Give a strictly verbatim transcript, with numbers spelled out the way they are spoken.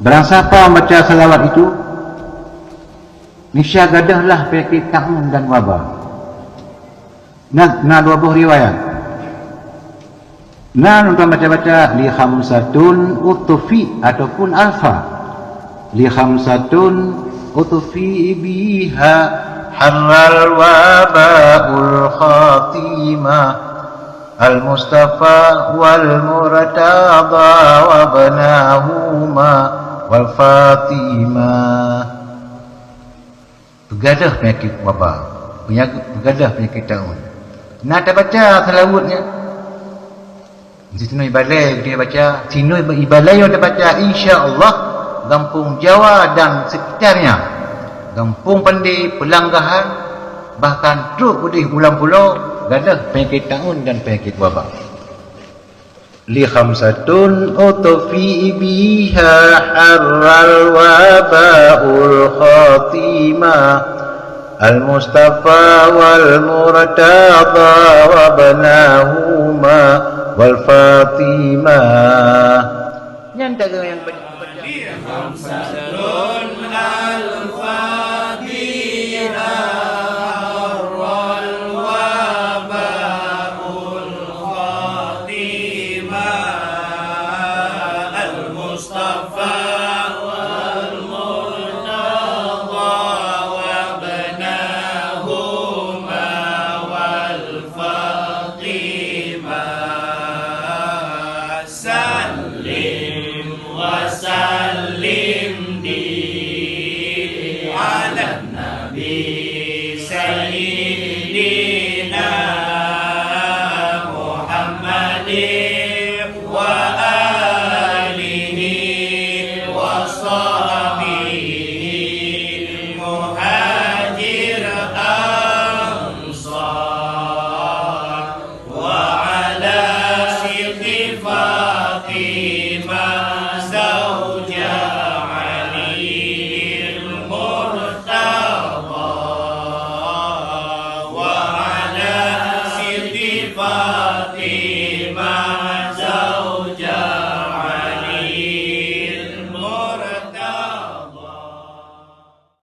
Barang sapa membaca salawat itu, niscaya gadahlah penyakit taun dan waba. Na, na dua boh riwayat. Na nunton baca-baca li khamsatun utfi ataupun alfa. Li khamsatun utfi biha harral wabaul khatimah. Al-Mustafa wal Murtada wabnahuma wal Fatimah. Peugadôh peunyakét waba, peunyakét, peugadôh peunyakét taun. Na tabaca seulaweuet nyan. Sinoe ibalai geutanyoe baca, sinoe ibalai nyoe tabaca, insya Allah, gampông Jawa dan sekitarnya, gampông Pande, Peulanggahan, bahkan trok udeh Ulang Pulo, gadôh peunyakét taun dan peunyakét waba. Li khamsatun utfi biha harral wabaul khatimah. Al-Mustafa wal Murtada wabnahuma wal Fatimah. Nyan taga nyang Sallim wa sallim di ala nabi sayyidina Muhammadin wa alihi wa sahbihi muhajir ansar. وعلى ست فاطمة زوج علي المرتضى. وعلى ست فاطمة